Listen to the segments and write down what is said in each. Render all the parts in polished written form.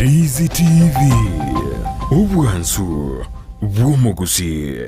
Ndizi TV, obwansu bw'omogusii.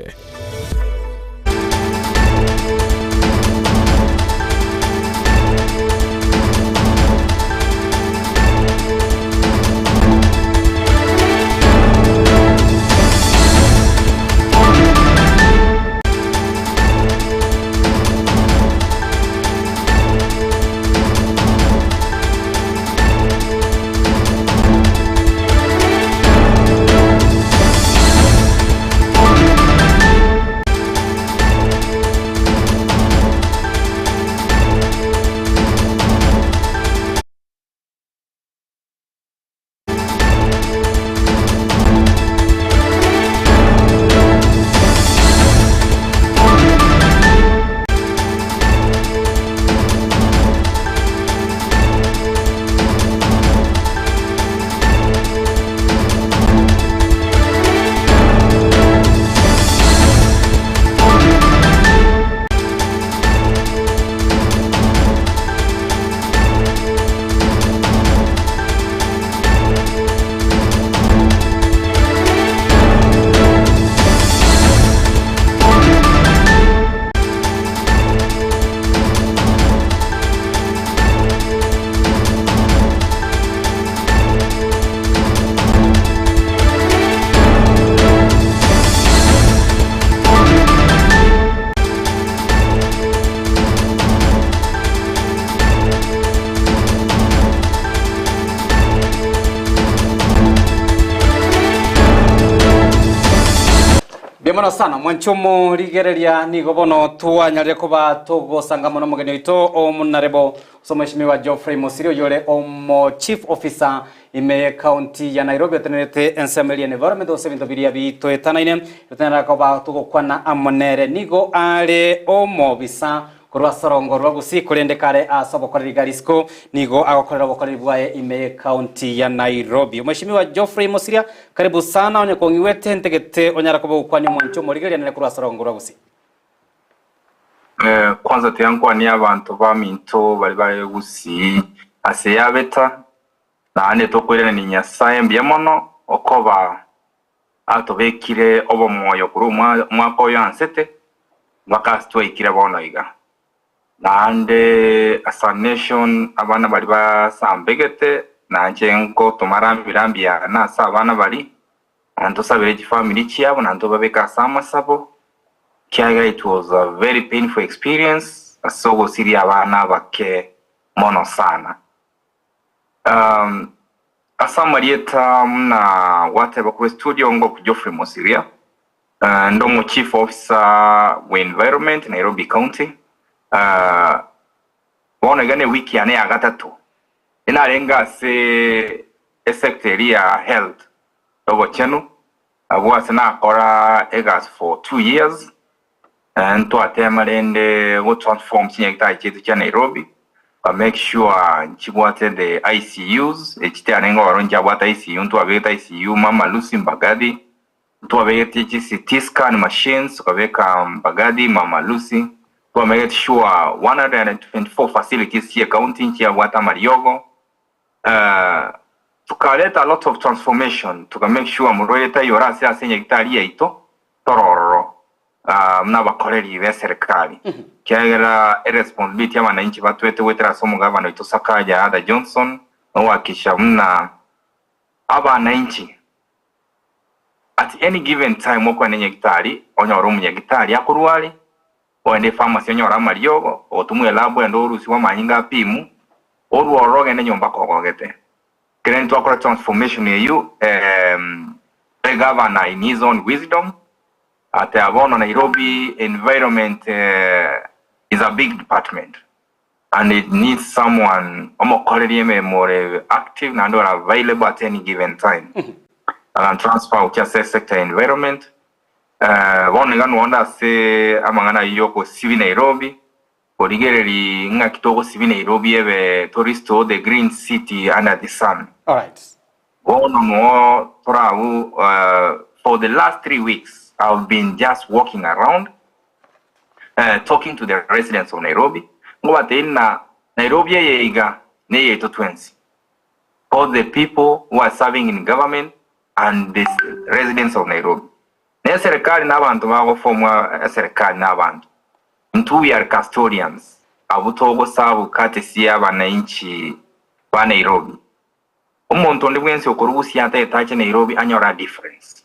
Mbuya mono sana mwanche omorigereria nigo bono twanyarire koba togosanga mono omogeni oito omonarebo ase omweshimiwa Geoffrey Mosiria oyore omo chief officer ime ye county ya Nairobi otenerete ensemo eria environment gose ebinto biria bitoetanaine tonyara koba togokwana amo nere nigo are omobisa Korwa ase orongo rwa Gusii korende kare ase obokoreri iga risiko nigo agokorera obokoreri bwaye ime ye county ya Nairobi. Mweshimiwa Geoffrey Mosiria karibu sana onye kong'igwete ntegete onyara koba ogokwania omwancho omorigereria nere korwa ase orongo rwa Gusii. Eh, kwanza tiga nkwanie abanto baminto baria bare Gusii ase Yabeta, naende tokoiranania Nyasae mbuya mono okoba atobekire obomoyo korwa omwaka oyo ansete mpaka ase twaikire bono iga. Naende as a nation abana baria basambegete nanche ngotoma rambi rambi yane ase abana baria, na ntosabere chifamiri chiabo na ntobabeke ase amasabo, ekiagera it was a very painful experience ase ogosiria abana abake mono sana. Ase amarieta buna gwateba korwa estudio ngoku Geoffrey Mosiria, inde omo chief officer bwe environment Nairobi county. Bono iga ne wiki yane ya gatato inarenge ase esector eria ya health obochenu abwo ase nakora egasi for 2 years. Ntwatema rende go transform chinyagitari chiaito chia Nairobi, ba make sure nchibwate the ICUs, echi tiarenge ororo nchiabwate ICU, ntwabegete ICU Mama Lucy Mbagathi, ntwabegete chi CT scan machines tukabeka Mbagathi, Mama Lucy, twa make sure 124 facilities chie county nchiabwate amariogo, tukareta a lot of transformation, tuka make sure morwaire taiyo orase ase enyagitari yaito, torororo buna abakoreri b'eserekari, ekiagera eresponsibility abananchi batwete goetera ase omogabana oito Sakaja Arthur Johnson nogoakikisha buna abananchi at any given time okoenda enyagitari onyore omonyagitari akorware, ogende epharmacy onyore amariogo, otomwe elab ogende orusiwe amanyinga apimu, orwe ororo ogende nyomba kogogete. Ekero ntwakora transformation eyio, the governor in his own wisdom ateba bono Nairobi environment is a big department and it needs someone omokoreri emeremo ore active naende ore available at any given time. Agan transfer gochia ase sector ya environment. Bono iga nonde ase amang'ana ayio yokosibi Nairobi, Korigereria ng'aki togosibia Nairobi ebe to restore the green city under the sun. Alright. Bono nwo torabu for the last 3 weeks I've been just walking around talking to the residents of Nairobi ngobatebia ng'a Nairobi eye iga neyaito twensi. Both the people who are serving in government and the residents of Nairobi. Na eserekari na abanto bagofomwa eserekari na abanto. Intwe we are custodians, abwo togosabu courtesy ya abananchi ba Nairobi. Omonto onde bwensi okorwa Gusii atagete ache Nairobi anyore a difference.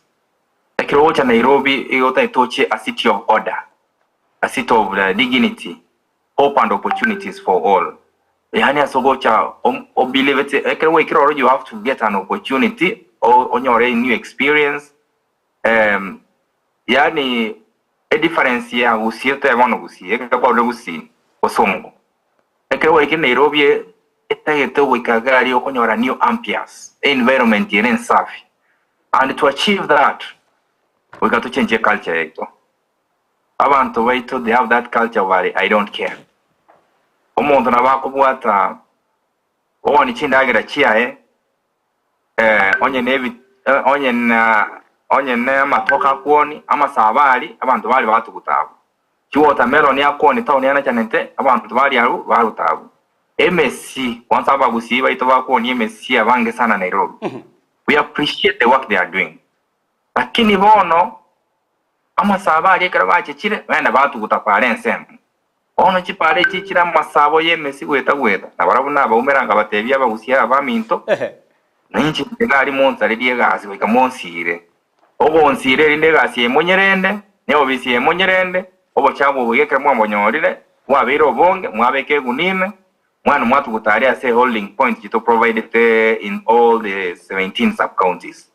Ekero ogocha Nairobi igo otagete oche a city of order, a city of dignity, hope and opportunities for all. Yaani ase ogocha o believete ekero gwaikire ororo you have to get an opportunity onyore a new experience yaani e difference ya Gusii otebe bono Gusii ekero kwarure Gusii bosongo ekero gwaikire Nairobi etagete ogoika iga aria okonyora new ambiance environment ere ensafi and to achieve that goika tochenchie culture yaito. Abanto baito they have that culture of I don't care. Omonto nabo akobwata ogoni chindagera chiaye eh, onye nebi eh, onye na onye na amatoke akwoni amasabo aria abanto baria batuguta abwo. Chiwatermelon akwoni town yanachanete abanto baria abwo baruta abwo. Emesi kwanza abagusii baito bakwoni emesi abange sana Nairobi. We appreciate the work they are doing. Lakini bono Amasabo aria ekero bachechire, bagenda batuguta paara ensemo. Bono chipaara echi chire amasabo y'emesi goeta goeta, na barabwo nabaumera nkabatebia abagusia aba baminto, na inche nigo aria monsarerie egasi goika monsiire. Ogonsiira erinde egasi eye monyerende, na eobisi eye monyerende, obochafu obo iga ekero mwabonyorire, bwabeire obonge, mwabeka egunia ime, mwana mwatuguta aria ase eholding point chitoprovidete in all the 17 sub-counties.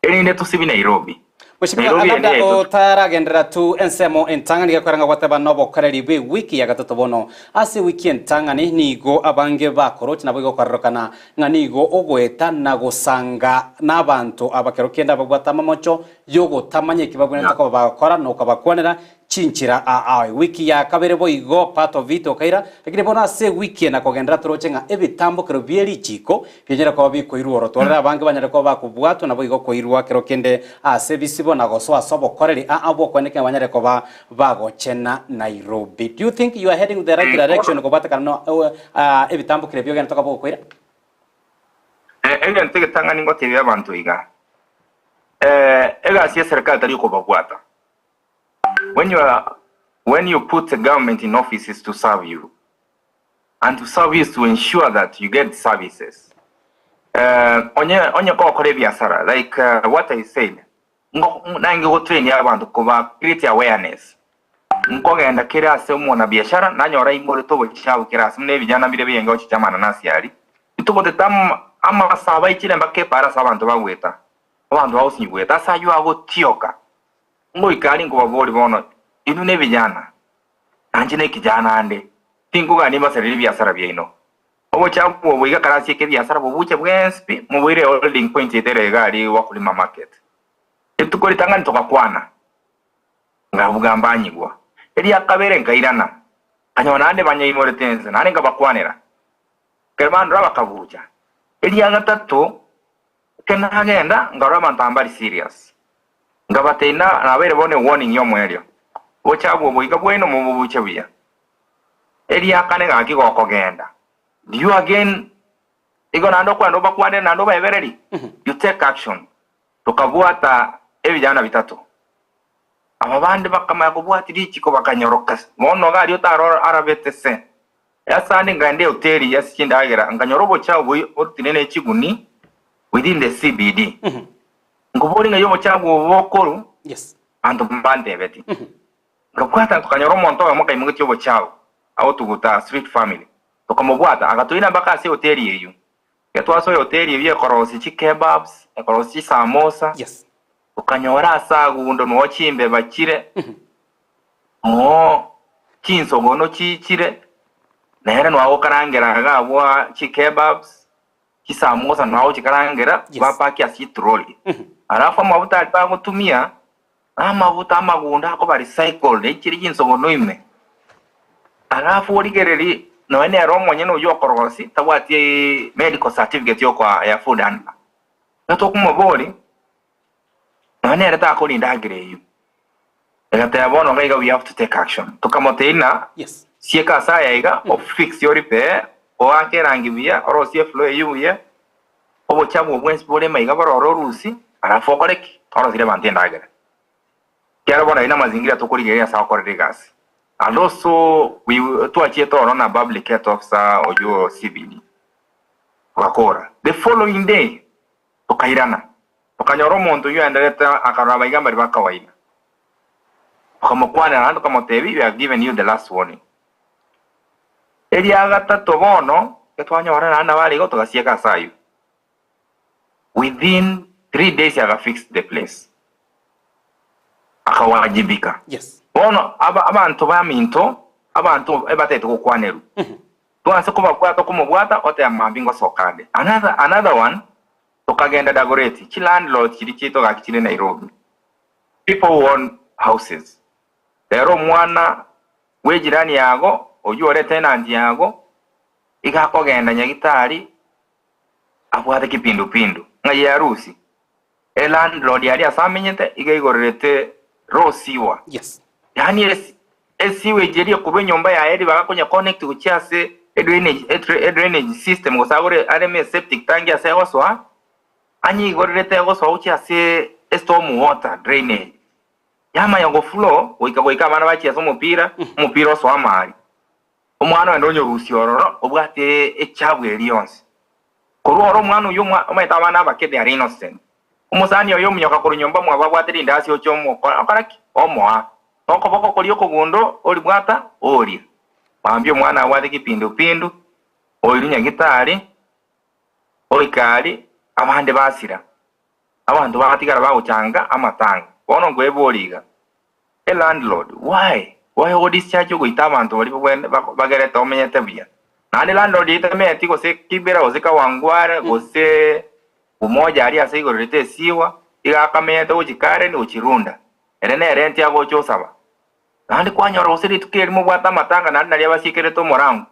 Erinde tosibi Nairobi. Mweshimiwa, Nairobi ende labda yaito. otaragenderera tu ensemo entang'ani gekoranga gwateba nobokoreri bw'ewiki ya gatato bono. Ase ewiki entang'ani nigo abange bakoroche nabo igo kororokana ng'a nigo ogoeta na gosanga nabanto aba kero kende ababwate amamocho yogotamanya eki babwenerete koba bagokora na okabakwanera chinchera aa ewiki ya kabere boigo part of it okaira, lakini bono ase ewiki eye nakogenderera toroche ng'a ebitambokero bie richiko bianyare koba bikoirwa oro twarore abange banyare koba bakobwatwa naboigo koirwa kero kende ase ebisibo na gosoa ase obokoreri aa bw'okoeneka ng'a banyare koba bagochena Nairobi. Do you think you are heading the right direction kobwatekana no ebitambokero ebio ogende tokoba gokoira? Egento egetang'ani ngotebia abanto iga, egasi y'eserekari tari okobabwata. When you are when you put a government in office is to serve you and to serve you is to ensure that you get services. Eh, onye onye kogokora ebiasara like uh, what I said ngo nange gotrain abanto koba create awareness nkogenda kere ase omwanabiashara nanyora imorete obochafu kera ase buna ebijana bire bienge gochicha amananasi aria itogotete amasabo aichire mpaka epara ase abanto bagweta abanto bagosinyigweta ase aywo agotioka Ngoika aria nkobaboria bono, Inwe nebijana, na inche nekijana ande, tinkogania mbasarerie ebiasara biaino. Obochafu obo iga karasieke ebiasara bobuche bwensi pi, moboire eholding point yaito ere iga aria Wakulima Market. Rituko ritang'ani togakwana, nkabuga mbanyigwa. Eria kabere nkairana, nkanyora naende banyaimorete inse, naende nkabakwanera. Ekero bandora bakabucha. Eria gatato, ekero nagenda, nkarora abanto aba mbari serious. Nkabatebia, Nabeire bono ewarning y'omoerio, gocha abwo oboika bwaino mobobuche buya. Eria kane gaki gokogenda, do you again igo naende okwenda obakwanere naende obaebererie? You take action. Tokabwata ebijana bitato. Aba bande bakamanya kobwatia richiko bakanyoroka. Bono iga aria otaro arabete se. Ase nkaenda ehoteli ase chindagera nkanyora obochafu borutire ne chiguni within the CBD. Nkoboria ng'ai obochafu obo bokorwa, Yes. abanto mbantebeti. Nkabwata tokanyora omonto oyomo akaimogetie obochafu agotuguta street family. Tokamobwata agatoira mpaka ase ehoteli eyio. Ekero twasoa ehoteli eyio ekorosia chikebabs, ekorosia chisamosa, Yes. tokanyora ase agundo noo chimbeba chire, noo chinsogono chichire, nere noo agokarangera iga abwo chikebabs, chisamosa noo agochikarangera, Yes. bapakia ase chitroli. Alafu amabuta aria bagotumia, namabuta amagundo akoba recycled, echire chinsogono ime. Alafu origererie nonya nere omonyene oyio okorosia, tabwati medical certificate yokoa ya food handler. Ekero tokomoboria, nonya nere takori endagera eyio. Egateba bono iga iga we have to take action. Tokamotebia ng'a Yes. sieka ase aya iga, ofix oripair, oake erangi buya, orosie efloor eyio buya. Obochabu obwo bwensi bore maiga bororo orusie, alafu okore ki? Oroserie abanto endagera. Ekiagera bono ayio namazingira tokorigereria ase agokorera egasi. And also we twachiete ororo na public health officer oyio o CBD, togakora. The following day tokairana, tokanyora omonto oyio oenderete akarora abaiga mbari ba kawaida. Tokamokwanera naende tokamotebia we have given you the last warning. Eria gatato bono, getwanyora naende nabo are igo togasieka ase ayio. Within 3 days aga fix the place. Akawajibika. Bono aba abanto baminto, abanto ebatagete gokwanerwa. Twanse kobabwata okomobwata oteba mambia ngosoka ande. Another, another one, tokagenda Dagoretti, chilandlord chiria chiaito gaki chire Nairobi. People who own houses. Rero omwana bw'ejirani yago, oyio ore tenant yago, iga akogenda nyagitari abwate kipindupindu, ng'ai earusi? Elandlord aria ase amenyete iga aigorerete raw sewer. Yaani esi esewage eria ekorwa enyomba yaye ribaga konya connect gochia ase edrainage edrainage system gose agore areme eseptic tank ase egosoa, anyeigorerete egosoa gochia ase estorm water drainage. Yamanya go flow goika goika abana bachia ase omopira, omopira osoa amari. Omwana oye nonyorusia ororo obwate echabu eria yonsi. Korwa oro omwana oyio omwa omanyete abana abake they are innocent. Omosani oye omonyoka korwa nyomba mwabo abwate rindasi oche omokora okora ki? Omoa. Nokoboko koria okogundo oribwata oria. Mambia omwana abwate kipindupindu, oirwe nyagitari, oika aria abande basira. Abanto bagatigara bagochanga amatanga. Bono nkoeboria iga, E landlord, why? Why ogo discharge ogoita abanto baria babwene bagerete omenyete buya? Naende landlord yaito tamanyeti gose Kibera gose Kawangware gose Umoja aria ase igorerete esiwa, iga akamenyete gochia Karen gochia Runda. Ere nerenti agocha osaba. Naende kwanyora gose rituko erimo obwate amatanga naende naria basiekerete omorango.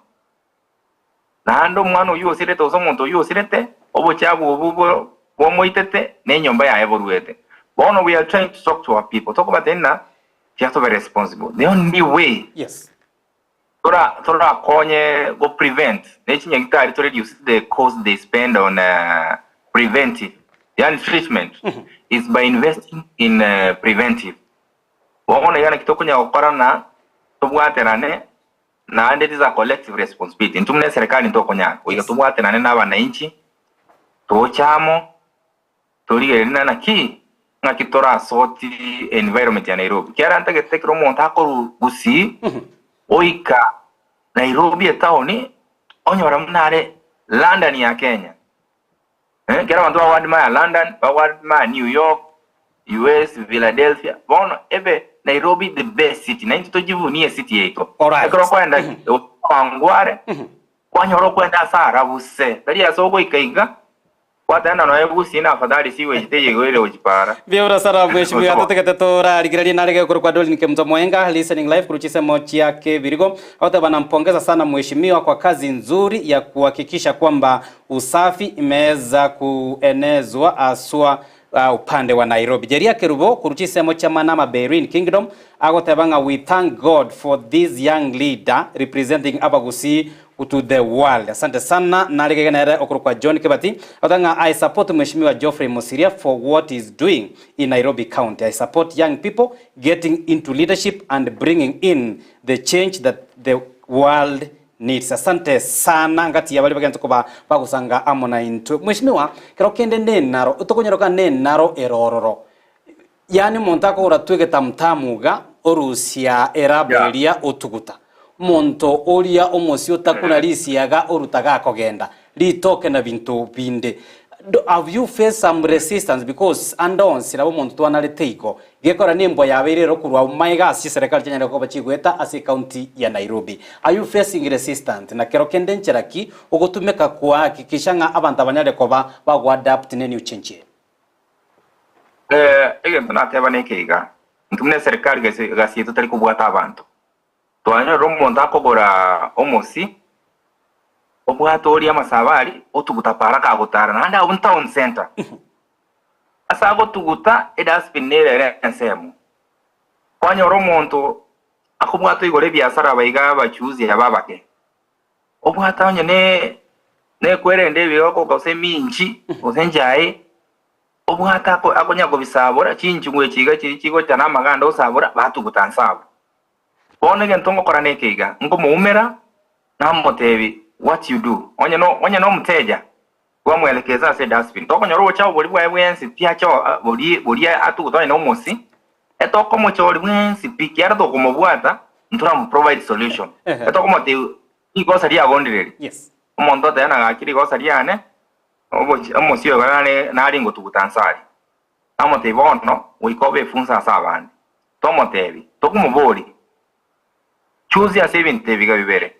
Naende omwana oyio osirete, gose omonto oyio osirete, obochabu obwo bomoitete, na enyomba yaye boruete. Bono we are trying to talk to our people, tokobatebia ng'a tiga tobe responsible. The only way tora torakonye go prevent ne chinyagitari to reduce the cost they spend on preventive, yaani treatment, is by investing in preventive. Bono iga naki tokonyara gokora ng'a tobwaterane Naende it is a collective responsibility, intwe buna eserekari ntokonyara goika tobwaterane na abanainchi, toche amo, torigererie ng'a naki ng'aki torasoti environment ya Nairobi. Ekiagera ntagete ekero omonto akorwa Gusii goika Nairobi etaoni, onyora buna are London ya Kenya. Eh, ekero abanto bago admire London, bago admire New York, US, Philadelphia, bono ebe Nairobi the best city, na intwe tojivunie ecity yaito. Ekero okoenda Kawangware, kwanyora okoenda ase arabu se, tari ase ogoika iga, gwatenda nonya Gusii na afadhali sewage teiyo igo ere gochia para. Mbuya sana mheshimiwa totegete torarigererie nare gekorokwa Dolin Kemunto Mwenga listening live korwa chisemo chia Kebirigo agoteba nampongeza sana mheshimiwa kwa kazi nzuri ya kuhakikisha kwamba Usafi imeweza kuenezwa haswa upande wa Nairobi. Jeria Kerubo korwa chinsemo chia Manama Behrain Kingdom agoteba ng'a we thank God for this young leader representing Abagusii to the world. Asante sana. Nare gege nere okorokwa John Kibati agoteba ng'a I support Mheshimiwa Geoffrey Mosiria for what he is doing in Nairobi County. I support young people getting into leadership and bringing in the change that the world needs. Asante sana ngati ya baria bagento koba bagosanga amo naintwe. Mheshimiwa, kero kende nenaro, tokonyaroka nenaro erororo. Yaani omonto akogora tu egetamutamu iga, orusia eraba eria otuguta. Omonto oria omosie otakuna risiaga oruta gakogenda, ritoke na binto binde. Do, have you faced some resistance because ande onsi nabo omonto twanarete igo. Gekora nembwa yabeire ero korwa abwo magega ase chiserekari chianyare koba chigoeta ase ecounty ya Nairobi. Are you facing resistance? Na kero kende nchera ki ogotumeka koahakikisha ng'a abanto abanyare koba bagoadapt ne new change eye? Eh, egento nateba neke iga, intwe buna eserekari gese egasi yaito tari kobwata abanto. Twanyorire omonto akogora omosi, obwate oria amasabari, otuguta para kagotara naende abwo town centre. Ase agotuguta edustbin nere ere ensemo. Kwanyora omonto akobwata oigore ebiasara abaiga abachuuzi aba abake, obwate onye ne. Nekwerende ebigogo gose eminchi gose enchae obwate ako akonya kobisabora chinchung'u echi iga chiria chigocha na amaganda osabora batuguta nse abwo. Bono egento ngokora neke iga, nkomoumera namotebi what you do onye no onye na omoteja kwamwelekeza ase edustbin tokonyora obochafu boria bwaye bwensi pi acho boria boria atugute onye na omosi etokomochori bwensi pi kiagera tokomobwata ntoramo provide solution etokomotebi Rigosa riagondireria. Yes. Omonto oteba nagaki rigosa riane, obochi omosio oyo nare nare ngotuguta nse aria. Namotebi bono goika obe efunso ase abande. Tomotebi, tokomobori, Choose ase ebinto ebiga bibere,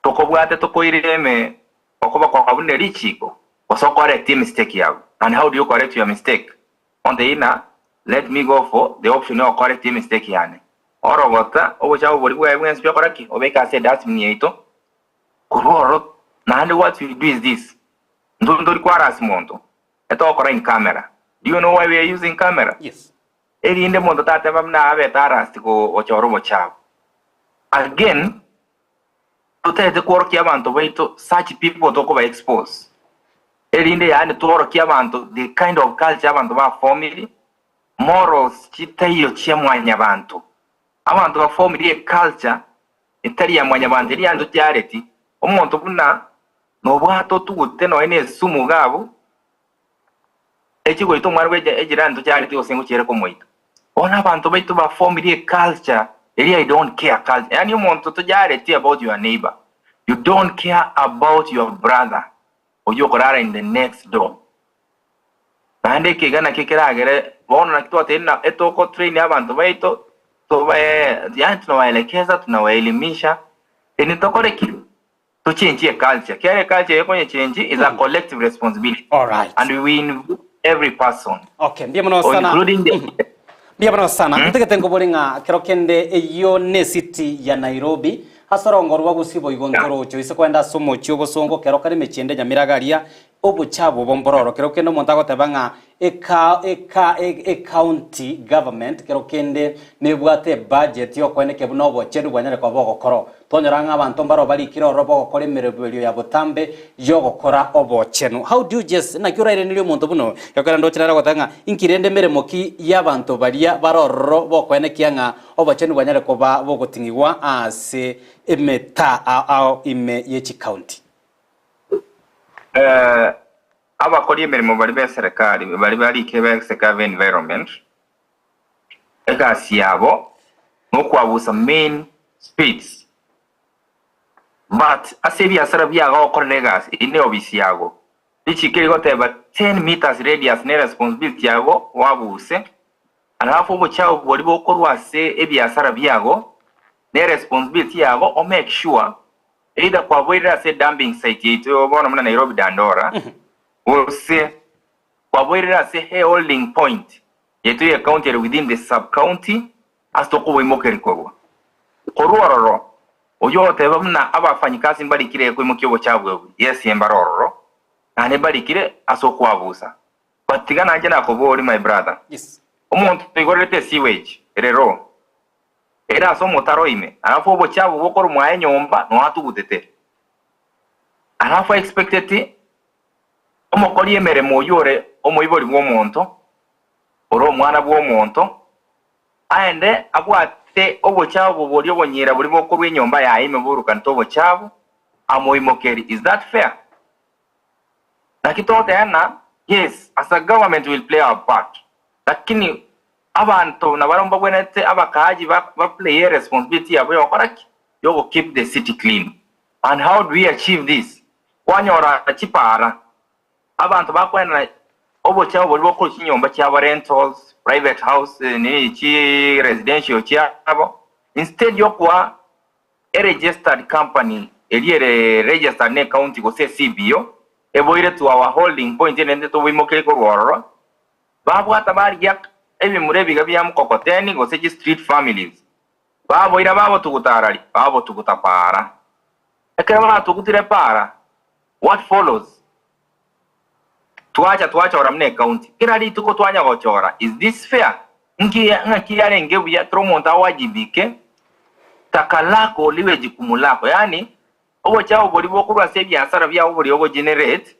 tokobwate tokoire ime okoba kwao buna richiko, gose ocorrectie emistake yago. And how do you correct your mistake? Ontebi ng'a let me go for the option ya gocorrectia emistake yane. Orogota obochafu boria bwaye bwensi biokora ki? Obeke ase edustbin yaito korwa ororo naende what we do is this, intwe ntori koarasi monto, etogokora in camera. Do you know why we are using camera? Yes. Erinde monto tateba buna abete harassed gochora obochafu. Again, totagete kworokia abanto baito such people tokoba expose, erinde yaani tworokie abanto the kind of culture abanto ba formiri, morals chitaiyo chia mwanyabanto. Abanto ba formiri eculture etari ya mwanyabanto eria yaani totiareti, omonto buna nobwate otugute nonya na esumu iga abwo, Echi goita omwana bwe ejirani tochaareti gose ngochiere komoita. Bono abanto baito ba formire eculture eria I don't care culture. Yaani omonto tochaareti about your neighbor. You don't care about your brother oyio okorara in the next door. Naende eke iga nakio keragere bono naki twatebire ng'a etoko train abanto baito tobae yaani tunawaelekeza tunawaelimisha eri tokore ki? Tochenchie eculture, ekiagera eculture eye konyechenchi is a collective responsibility Alright. and we involve every person Okay, mbuya mono sana. including the Mbuya mono sana. Ntagete nkobore ng'a kero kende eyio ne city ya Nairobi ase orongo rwa Gusii boigo ntoroche ase kwenda ase omochie obosongo kero kare emechie ende Nyamira aria obochabu obo mbororo kero kende omonto agoteba ng'a eka eka ecounty government kero kende nebwate ebudget yokoenekia buna obochenu bwanyare koba ogokoro. Twanyora ng'a abanto mbaro barikire ororo bogokora emeroberio ya botambe yogokora obochenu. How do you just naki orairanerie omonto buna oyo? Ekero ndoche nare ogoteba ng'a inki rende emeremo ki y'abanto baria bare ororo bokoenekia ng'a obochenu bwanyare koba bogoting'igwa ase emetaa ao ao ime ye chicounty. Eh, abakori emeremo baria b'eserekari baria barikire b'eserekari b'environment, egasi yabo nokwabusa main streets but ase ebiasara biago ogokorera egasi eye ne ofisi yago richiko rigoteba 10 meters radius ne responsibility yago wabuse alafu obochafu boria bokorwa ase ebiasara biago ne responsibility yago o make sure either kwaboirire ase dumping site yaito bono buna Nairobi Dandora gose kwaboirire ase holding point yaito ye county ere within the sub county ase tokoboimokeria korwa. Korwa ororo, oyio ogoteba buna abafanyikasi mbarikire koimokia obochafu obo, yes mbare ororo, naende mbarikire ase okwabusa. But tiga nainche nakoborie my brother, Yes. omonto oigorerete esewage ere raw, ere ase omotaro ime, alafu obochafu bokorwa mwaye nyomba noe atugutete, alafu expected omokori emeremo oyio ore omoibori bw'omonto, ore omwana bw'omonto, aende abwate obochafu boria obonyira boria bokorwa enyomba yaye ime borukanete obochafu, amoimokerie. Is that fair? Naki togoteba ng'a yes, as a government we will play our part, lakini abanto nabarabwo mbabwenerete abakaaji ba ba play eresponsibility yabo yogokora ki? Yogo keep the city clean. And how do we achieve this? Kwanyora chipara, abanto bakoenana obochafu boria bokorwa chinyomba chiabo rentals, private house nini chi residential chiabo, instead yokoa eregistered company eria ere registered ne county gose CBO, eboire to our holding point erinde toboimokerie korwa ororo, babwata barigia ebimura ebiga bia mkokoteni gose chi street families, baboira babotuguta arari, babotuguta paara. Ekero batugutire paara, what follows? Twacha twachora buna ecounty, kera rituko twanya gochora, is this fair? Nki ng'aki yarenge buya kera omonto awajibike, taka lako liwe jukumu lako, yaani. Obochafu boria bokorwa ase ebiasara biabo boria ogogenerate,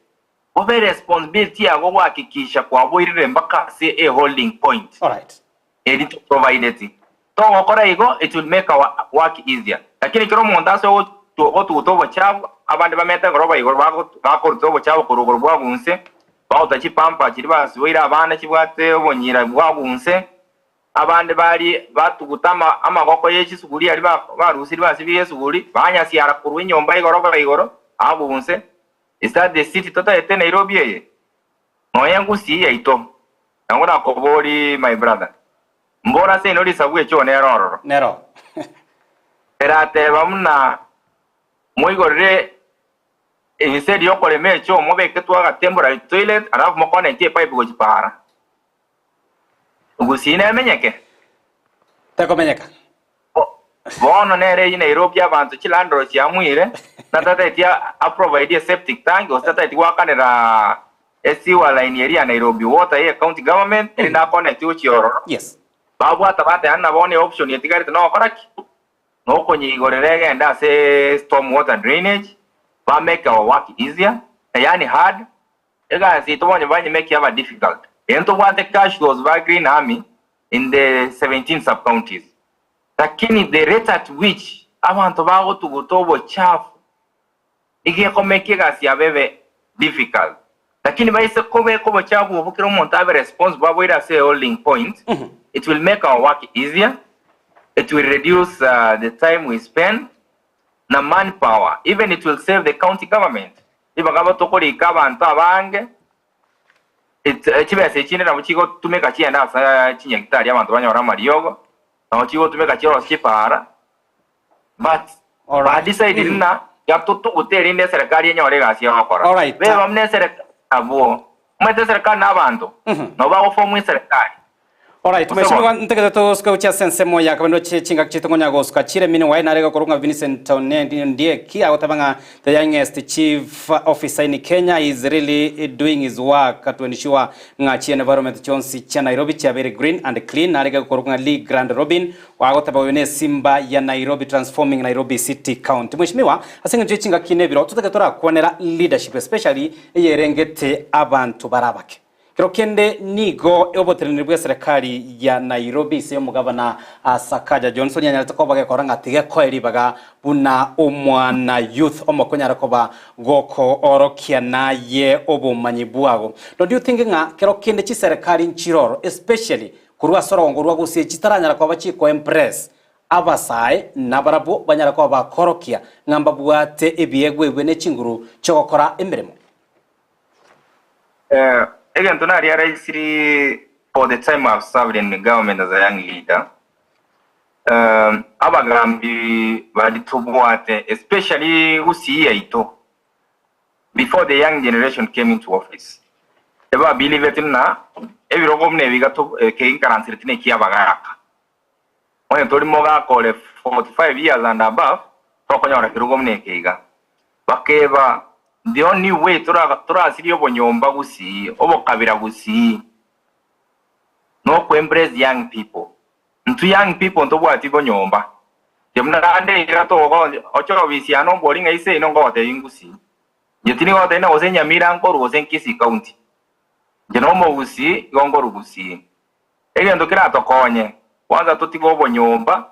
bobe responsibility yago gohakikisha kwaboirire mpaka ase a holding point Alright. eri toprovideti. Togokora igo it will make our work easier. Lakini ekero omonto ase ogotuguta obochafu, abande bamete egoroba igoro bakoruta obochafu korwa igoro bwagunse, bagotuta chipamper chiria basiboire abana chibwate obonyira bwagunse, Abande baria batuguta amagoko ye chisuguri aria barusirie basibirie esuguri, banyasiara korwa enyomba igoro igoro agunse. Is that the city totaete Nairobi eye? Nonya Gusii yaito. Nabo nakoborie my brother. Mbora ase ino risabu echoo nere ororo. Nero. Erateba buna moigorere inse eria yokorema echoo mobeketwe agatemporary toilet alafu mokonectie epipe gochia paara. Gusii nemenyeke? Tekomenyeka. Bono nere eyio Nairobi abanto chilandlord chiamuire na tatageti a provide a septic tank gose tatageti goakanera e sewer line eria ya Nairobi water ye county government erinde a connect gochia ororo. Yes. Babwata bateba ng'a bono e option etigarete nogokora ki? Nokonyeigorera egende ase storm water drainage ba make our work easier yaani hard Egasi yaito bono banyimeki aba difficult. Eye ntobwate casuals ba Green Army in the 17 sub counties. Lakini the rate at which abanto bagotuguta obochafu iga ekomeki egasi yabo ebe difficult. Lakini baise kobeka obochafu obo kera omonto abe responsible aboire ase holding point, it will make our work easier, it will reduce the time we spend na manpower, even it will save the county government. Ribaga abo tokorika abanto abange, chibesa echinde nabo chigotumeka chiende ase chinyagitari abanto banyore amariogo, nabo chigotumeka chirosie chipara, but Alright. badecided ng'a tiga totugute erinde eserekari enyore egasi egokora. Alright. Beba buna eserekari abwo, omanyete eserekari na abanto, nabo bagoform eserekari. Alright, Gose mweshimiwa bono. ntegete tosuke gochia ase ensemo ya kabere ndoche chingaki chiaito ngonya gosuka chire meanwhile nare gokorwa ng'a Vincent Ondieki agoteba ng'a the youngest chief officer in Kenya is really doing his work to ensure ng'a chi environment chionsi chia Nairobi chiabeire green and clean. Nare gokorwa ng'a Lee Grand Robin agoteba oyo ne simba ya Nairobi transforming Nairobi City County. Mweshimiwa, ase eng'encho ye chingaki na ebiro totagete torakwanera leadership especially eyerengete abanto bare abake. Kero kende nigo oboteneneri bw'eserekari ya Nairobi ase omogabana Sakaja Johnson yanyarete koba gekora ng'a tigekoe ribaga buna omwana youth omokonyare koba gokoorokia naye obomanyi bwago. Don't you think ng'a kero kende chiserekari nchiroro especially korwa ase orogongo rwa Gusii chitaranyara koba chiko embrace abasae nabarabwo banyare koba bakorokia ng'a mbabwate ebiegwa ebio ne chinguru chiogokora emeremo? Egento narealiseiri for the time I've served in the government as a young leader, abagambi baria tobwate especially Gusii yaito before the young generation came into office, ebabiliveti ng'a ebirogo buna ebi iga keinkaransereti na ekiabagaka. Onye tori mogaka ore 45 years and above, tokonyora kerogo buna eke iga. Bakeba, the only way torasirie obonyomba gusii, obokabira gusii, noko embrace young people. Intwe young people ntobwati bonyomba. Inche buna rande iga togo oche ofisi yane ombori ng'a ise ino ngogotebi ngusii. Inche tindi gogotebi na gose Nyamira nkorwa gose Kisii county. Inche nomogusii igo nkorwa gusii. Egento keratokonye, kwanza totige obonyomba,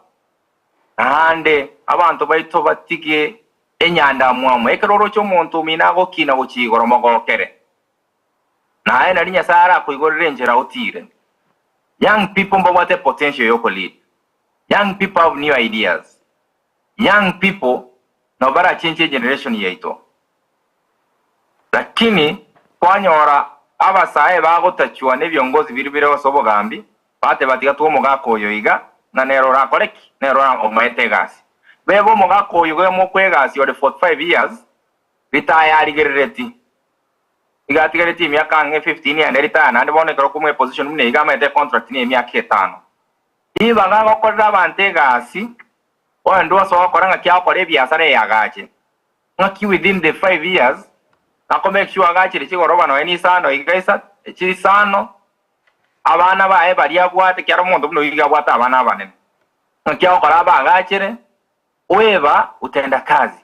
naende abanto baito batige enyandamwamu. Ekero oroche omonto omino agokina gochia igoro, mogokere. Naye nari Nyasae arakoigorere enchera otiire. Young people mbabwate potential yoko lead. Young people have new ideas. Young people nabo barachenche generation yaito. Lakini kwanyora abasae bagotachwa nebiongozi biria bire ase obogambi, bateba tiga twe omogaka oyo iga, ng'a nere orakore ki? Nere omaete egasi. Bebe omogaka oyo iga omokwa egasi ore 45 years, ritaya arigerereti. Iga atigaretie emiaka ang'e 15 ende ritaya naende bono ekero okomoa eposition buna iga amaete econtract ne emiaka etano. Ribaga agokorera abanto egasi, onde ase ogokora ng'aki agokora ebiasara eyagache. Ng'aki within the five years nako make sure agachire chigoroba nonya nisano iga isa chisano abana baye baria abwate ekiagera omonto buna oyio iga abwate abana abanene. Ng'aki agokora abagachere oeba utenda kazi.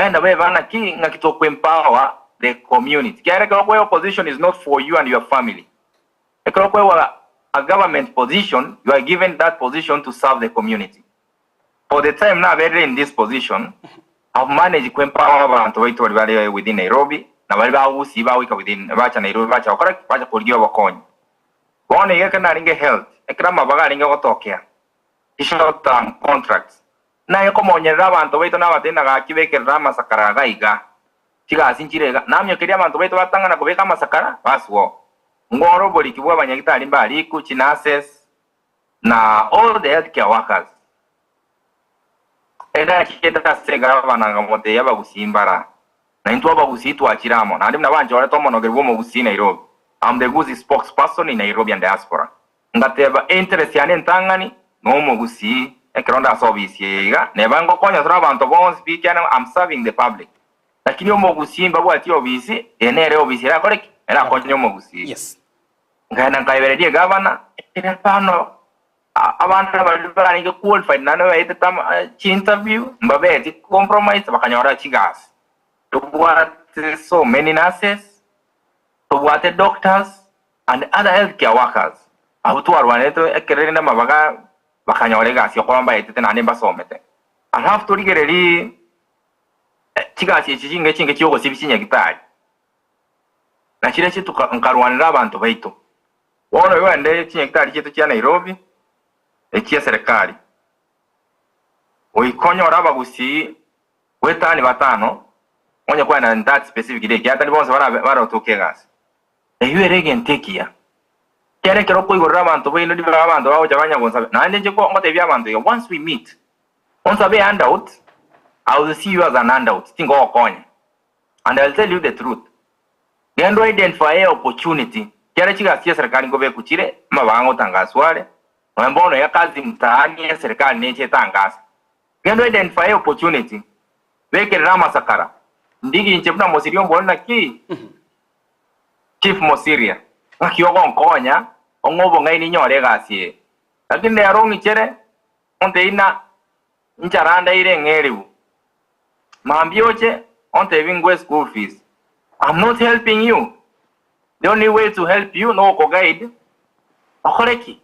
Bagenda baeba naki ng'aki toko empower the community. Kiagera ekero okoegwa position is not for you and your family. Ekero okoegwa a government position you are given that position to serve the community. For the time naberire in this position I've managed ko empower abanto baito baria bare within Nairobi na baria ba Gusii bagoika within bacha Nairobi bacha gokora ki? Bacha korigia obokonyi. Bono iga ekero narenge health ekero amabaga arenge gotokea short term contracts Naye komonyerera abanto baito nabatebie na gaki bekerere amasakara iga iga, chigasi nchire iga, namiokerie abanto baito batang'ana kobeka amasakara, baswo. Ngore oboriki bw'abanyagitari mbariku, chinurses, na all the health care workers. Egachete ase egavana nkamotebia abagusii mbara, na intwe abagusii twachire amo, naende buna banchorete omonogeri bw'omogusii Nairobi, I'm the Gusii spokesperson in Nairobi and diaspora. Ngateba, Interest yane entang'ani nomogusii, ekero nde ase ofisi eye iga, neba ngokonya tore abanto bonsi pi ekiagera I'm serving the public. Lakini omogusii mbabwati ofisi, eye nere ofisi erakore ki? Erakonye omogusii. Yes. Nkaenda nkaebereria egavana, ekero bono abande baria barenge qualified naende baetete ama chi interview, mbabeti compromised bakanyora chigasi. Tobwate so many nurses, tobwate doctors, and other health care workers abwo twarwanerete ekero rende amabaga bakanyora egasi okoba mbaetete naende mbasomete. Alafu torigererie chigasi echi chinge chinge chiogosibia chinyagitari na chiria tuka nkarwanera abanto baito. Bono igo ende chinyagitari chiaito chia Nairobi echia serikali goika onyore abagusii goetania batano onye kwenda in that specific day ekiagera tari bonsi barotoke egasi. Eyio ere egento ekiya. Ekiagera ekero okoigorera abanto baino ribaga abanto bagocha banya gonsabe. Naende inche ngotebia abanto iga, once we meet, onsabe ehandout, I will see you as an handout, tingogokonya. And I will tell you the truth. Genda o identify a opportunity, ekiagera chigasi chia eserekari nkobekwa chire, amabaga ngotangaswa are, nonya bono iga kazi mtaani eserekari neche etangase. Genda o identify a opportunity, bekerera amasakara, ndigi inche buna mosiria ombori naki? Chief Mosiria, ng'aki ogonkonya ong'e obong'aini nyore egasi eye? Lakini nero ong'ichere, ontebie ng'a nchara ndaire eng'eribu. Mambia oche ontebie ngwe school fees. I'm not helping you. The only way to help you nogokoguide okore ki?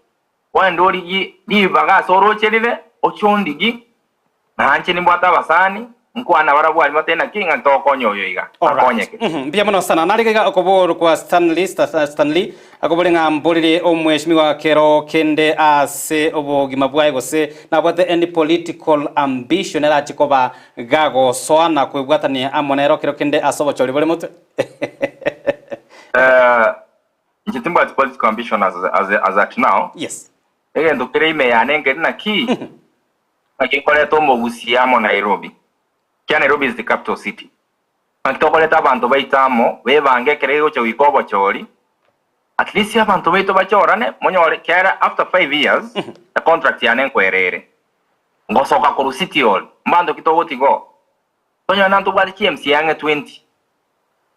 Ogende origie ribaga ase orooche rire, oche ondigie, na inche nimbwate abasani, nkwane nabarabwo aria batebe naki ng'a togokonya oyo iga, Alright. akonyeke. Mhm, Mbuya mono sana. Narige iga okoborwa kwa Stanley, Sta- Stanley akobore ng'a mborire omweshimiwa kero kende ase obogima bwaye gose nabwate any political ambition erache koba gagosoa na kwebwatania amo nero kero kende ase obochori bore motwe. Eh, Inche timbwati political ambition as, as, as at now. Yes. Egento kere ime yane nkeri naki, naki nkoreta omogusia amo Nairobi. Kia Nairobi is the capital city. Naki tokoreta abanto baito amo, bebange ekero egocha goika obochori, at least abanto baito bachorane, monyore kiagera after 5 years, e contract yane nkwere ere. Ngosoka korwa city hall, mbanto ki togotiga oo? Tonyore nantobwate chi MCA ang'e 20.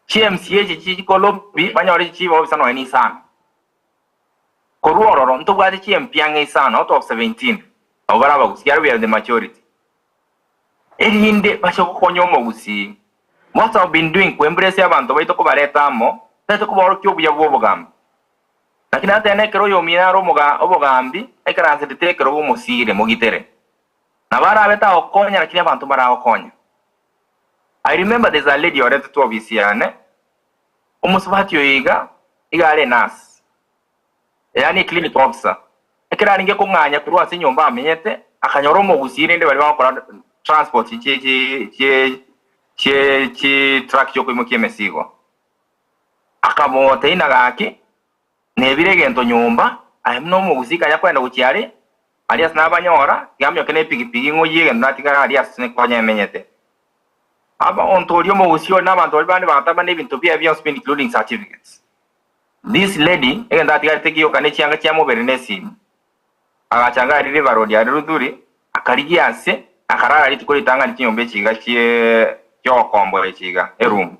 Chi MCA echi chikolobi banyore chiba ofisa nonya na isano. Korwa ororo ntobwate chi MP ang'e isano out of 17 nabo bare abagusii ekiagera we are the majority. Erinde bache gokonya omogusii. What I've been doing ko embrace abanto baito kobareta amo, tari kobaorokia obuya bwa obogambi. Lakini nateba ekero oyomino are omoga obogambi aikaransete ekerogo omosire mogitere. Nabo arabe tagokonya lakini abanto mbaragokonya. I remember there's a lady oretetwe ofisi yane, omosubati oyo iga, iga are nurse, yaani clinic officer. Ekero arenge kong'anya korwa ase enyomba amenyete, akanyora omogusii rende baria bagokora transport chie chie chie chie chi truck chiokoimokia emesigo. Akamotebia ng'a gaki, Nebire egento nyomba, aye buna omogusii kanya kwenda gochia are, aria ase nabanyora, tiga amioke nepigipigi ng'oyie egento natigara aria ase konya emenyete. Omonto oria omogusii oria na abanto baria bande bagatama nebinto biaye bionsi pi including certificates. This lady egento atigarete gioka ne chianga chia mobere ne esimi. Agacha iga aria River Road aria Luthuli, akarigia ase, akarara rituko ritang'ani chinyomba echi iga chie chiogokomboa echi iga, eroom.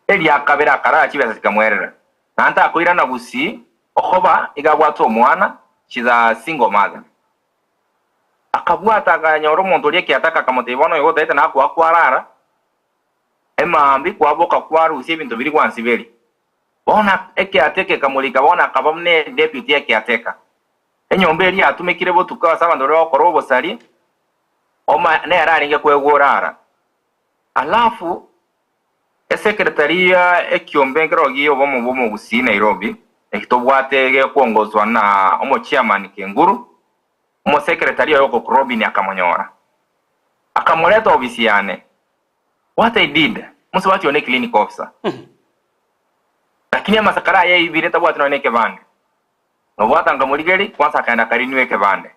Eria kabere akarara chibesa chikamwerera. Na ntakoirana gusii okoba iga abwate omwana, she's a single mother. Akabwata akanyora omonto oria ekiataka akamotebia bono oyo otaete nakoa kwarara. Emambia kwaboka kwarusia ebinto biria gwansiberia. Bono ekeateka ekamorika, bono akaba buna edeputy y'ekeateka. Enyomba eria yatumekire botuko ase abanto baria bagokora obosari, oma nere arenge koegwa orara. Alafu esecretary ya ekiombe nkero gie obomo bw'omogusii Nairobi, eki tobwate gekwongoswa na omochairman Kenguru, omosecretary oye okok Robin akamonyora. Akamoreta ofisi yane. What I did, mosubati one clinic officer. Lakini amasakara aye aibire tabwati nonya nekebande. Nkabwata nkamorigeria, kwanza akaenda akarinwa ekebande.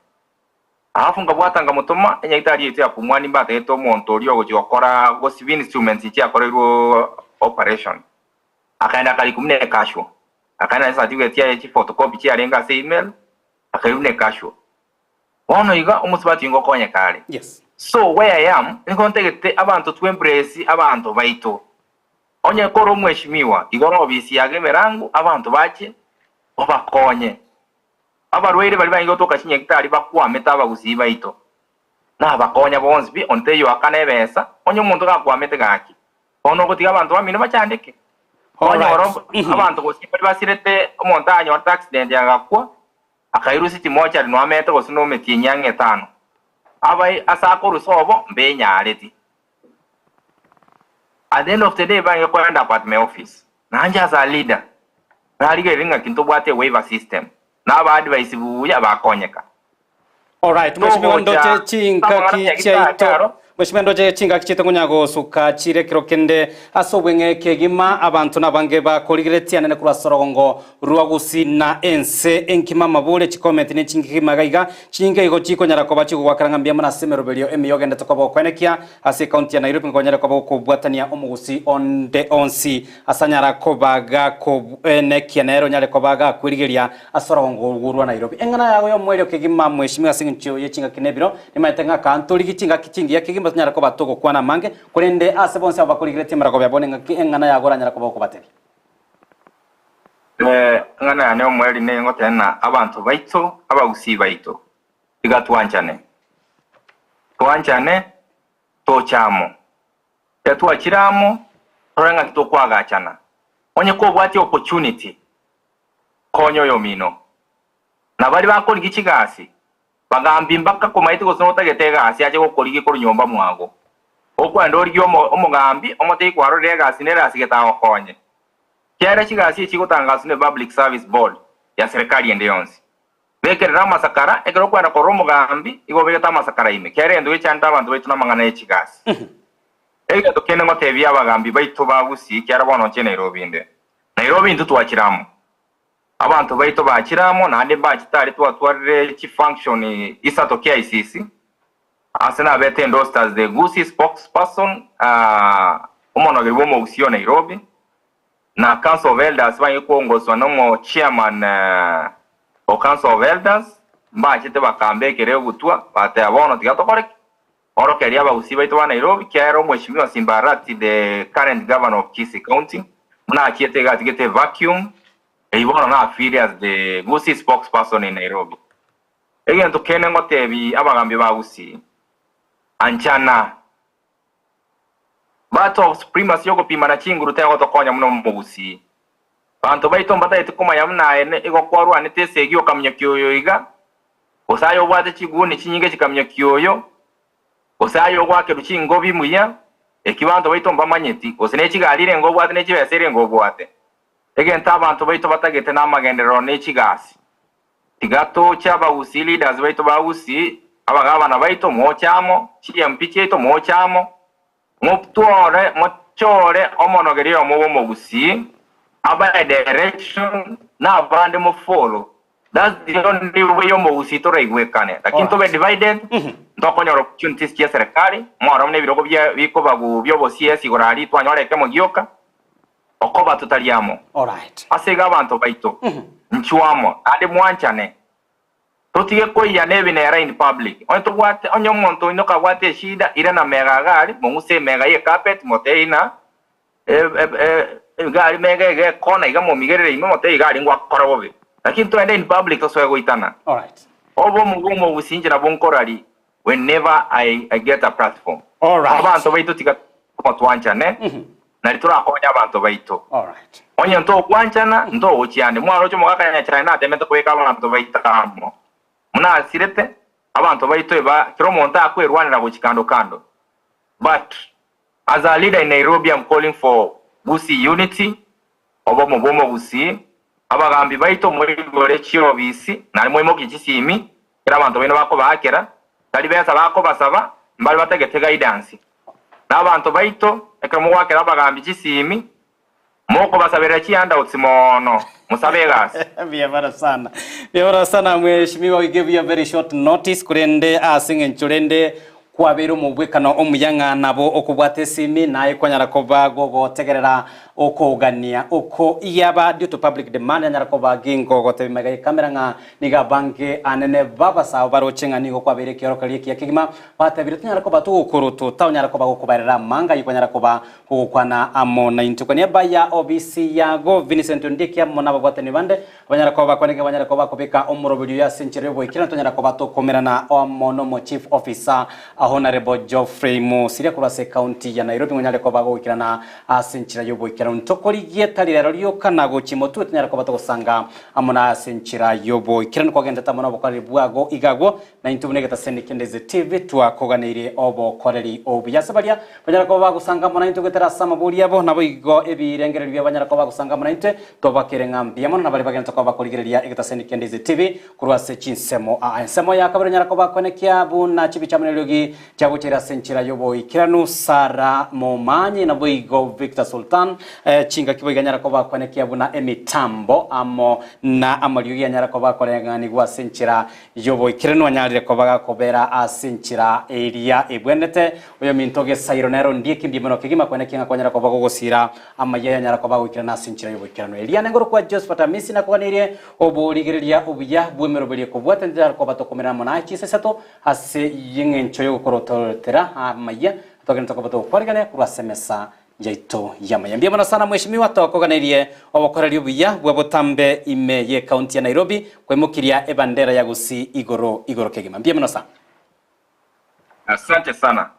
Alafu nkabwata nkamotoma enyagitari yaito ya Pumwani mbatagete omonto oria ogochia gokora gosiba instruments chiakoreirwe operation. Akaenda akarikwa buna ecasual. Akaenda ne certificate yaye chiphotocopy chiarenge ase email, akairwa buna ecasual. Bono iga omosubati oyo ngokonyeka are. Yes. So where I am, nigo ntagete abanto twe embrace abanto baito. Onye kore omweshimiwa, igoro ofisi yago emerango abanto bache obakonye. Abarwaire baria barenge gotoka chinyagitari bakwamete abagusii baito, nabakonya bonsi pi, onde taiyo oakana ebesa, onye omonto gakwamete gaki, bono ogotiga abanto bamino bachandeke. Onyore Alright. abanto gose baria basirete omonto anyorete accident agakwa, Akairusia chimochari noamete gose nometienyi ang'e etano. Abae ase akorusa obo mbenyareti. At the end of the day bange ko end up at my office. Nainche as a leader narigereria ng'aki ntobwate a waiver system na aba advise buya bakonyeka. Alright, Mheshimiwa Togocha ndoche chingaki amang'ana ya chiaito gitari Mheshimiwa ndoche chingaki chiaito konya gosuka chire kero kende ase obweng'e kegima abanto nabange bakorigeretie anene korwa ase orogongo rwa Gusii na ense enkima amabori chikomenti ne chingima iga iga chinyinge igo chikonyara koba chigogwakera ng'a mbuya mono ase emeroberio emiya ogendete koba okoenekia ase ekaunti ya Nairobi ngonyare koba gokobwatania omogusii onde onsi ase anyara koba gakoenekia nere onyare koba gakwerigeria Ase orogongo orwo rwa Nairobi. Eng'ana yago y'omoerio kegima mweshimiwa ase engencho ye chingaki na ebiro, nimanyete ng'a kantorigi chingaki chingiya kegima tonyare koba togokwana amange, korende ase bonsi abo bakorigeretie emeragobe yabo nengaki eng'ana yago oranyare koba okobatebia. Eng'ana yane y'omoerio nigo ngoteba ng'a abanto baito, abagusii baito, tiga twanchane, twanchane, toche amo. Ekero twachire amo, torore ng'aki tokoagachana. Onye kobwate opportunity, Konya oyomino. Na baria bakorigia chigasi, bagambi mpaka komaete gose notagete egasi ache gokorigia korwa nyomba mwago. Okwenda origie omogambi omotebie kwarorire egasi nere ase gete agokonye. Kera chigasi echi chigotangaswa ne Public Service Board ya serikali ende yonsi. Bekerera amasakara ekero okwenda korora omogambi igo obegete amasakara ime. Kera egento gechandete abanto baito namang'ana ye chigasi. Egento kende ngotebia abagambi baito ba Gusii kiara bono nche Nairobi inde. Nairobi intwe twachire amo. Abanto baito bachire amo naende mbachete aria twatwarire chifunction isato KICC ase nabete endorsed as the Gusii spokesperson omonogeri bw'omogusii o Nairobi na Council of Elders bange kwongoswa nomo chairman o Council of Elders mbachete bakambekera egutwa bateba bono tiga tokore ki? Orokereria abagusii baito ba Nairobi kiagera omweshimiwa Simba Arati the current governor of Kisii County buna achiete iga atigete evacuum eyio bono nafeele as the Gusii spokesperson in Nairobi. Egento kende ngotebi abagambi ba Gusii anchana Battle of supremacy yogopimana chinguru tegotokonya buna omogusii. Banto baito mbatagete komanya buna aye nigo kwarwanete esegi okaminyokia oyo iga, gose aye obwate chiguni chinyinge chikaminyokia oyo, gose aye ogoakerwa chingobi muya, eki banto baito mbamanyeti, gose ne chigari erenge obwate ne chibesa erenge obwate. Egento abanto baito batagete namagenderero ne chigasi. Tiga toche abagusii leaders baito ba Gusii, abagabana baito moche amo, chi MP chiaito moche amo, motwore mochore omonogeri oyomo bw'omogusii, abae direction na abande mo follow. That's the only way omogusii toraigwekane. Lakini tobe divided, ntokonyora opportunities chia serikali, mwarora buna ebirogo bia bikobagu bia obo CS igoro aria twanyora ekemo gioka, okoba totari amo. Alright. Ase igo abanto baito, inchuo amo, naende mwanchane, totige koiyana ebinera in public. Onye tobwate, onye omonto oino kabwate eshida, irana mega iga aria, mong'use emega ye carpet, motebie ng'a iga aria mega iga ekona iga momigerere ime, motebie iga aria ngwakora bobe. Lakini toende in public tosoe goitana. Alright. Obomo bw'omogusii inche nabwo nkoraria whenever I, I get a platform. Alright. Abanto baito tiga. Twanchane, nari torakonye abanto baito. Alright. Onye ntogwanchana, ntogochia ande. Mwaroche omogaka Nyachae natemete kobeka abanto baito amo. Buna asirete, abanto baito eba kera omonto akwerwanera gochia kando kando. But as a leader in Nairobi I'm calling for Gusii unity, obomo bw'omogusii, abagambi baito moigore chiobisi naende moimokie chisimi kera abanto baino bakobaakera, tari besa bakobasaba, mbare batagete guidance. Na abanto baito ekero mogoakera abagambi chisimi, mokobasaberera chihandouts moono, mosabe egasi. Mbuya sana. Mbuya sana mheshimiwa, we gave you a very short notice korende ase eng'encho rende kwabeire omobwekano omuya ng'a nabo okobwata esimi naye kwanyara koba gogotegerera okogania oko yaba due to public demand yanyara koba gingo gotebia magega ye camera ng'a nigo abange anene babasao baroche ng'a nigo kwabeire ekiorokererio ekiya kegima batebire tonyara koba togokoroto taonyara koba gokobarera amanga ayio kwanyara koba gogokwana amo naintwe. Kwa niaba ya obisi yago Vincent Ondieki amo nababwatani bande banyara koba bakwaneke banyare koba bakobeka omoroberio oyo ase enchera y'oboikeranu tonyara koba tokomerana amo nomo chief officer Honourable Geoffrey Mosiria korwa ase ecounty ya Nairobi ng'onyare koba goikerana ase enchera y'oboikeranu. Ntokorigie tari rero rioka na gochia motwe tonyare koba togosanga amo naye ase enchera y'oboikeranu kwagendete amo nobokoreri bwago iga agwo Naintwe buna egetaseni ki'Endeze TV twakoganeirie obokoreri obuya ase baria banyara koba bagosanga amo naintwe goetera ase amabori abo, naboigo ebirengererio biabo banyara koba bagosanga amo naintwe, twabakere ng'a mbuya mono na baria bagenderete koba bakorigereria egetaseni ki'Endeze TV korwa ase chinsemo aa. Ensemo ya kabere onyara koba koenekia buna chibicha amo neriogi chiagocheire ase enchera y'oboikeranu Sarah Momanyi naboigo Victor Sultan chingaki boigo anyara koba koenekia buna emitambo amo na amariogi anyara koba akoreng'anigwa ase enchera Y'oboikeranu anyarire koba gakobera ase enchera eria ebwenerete. Oyominto Gesairo nere ondie ekimbia mono kegima kwene ki ng'a kwanyara koba gogosira amayia ayanyara koba agoikerana ase enchera y'oboikeranu. Eria nengoro kwa Josephat Amisi nakoganeirie oborigereria obuya bw'emeroberio ekobwata ntitanyara koba tokomerana amo naye chinsa isato ase y'eng'encho y'ogokorototera amayia togenderete koba togokwarigania korwa ase emesa yaito y'amaya. Mbuya mono sana mweshimiwa tokoganerie obokoreri obuya bwa botambe ime ye county ya Nairobi koimokiria ebandera ya Gusii igoro igoro kegima. Mbuya mono sana. Asante sana.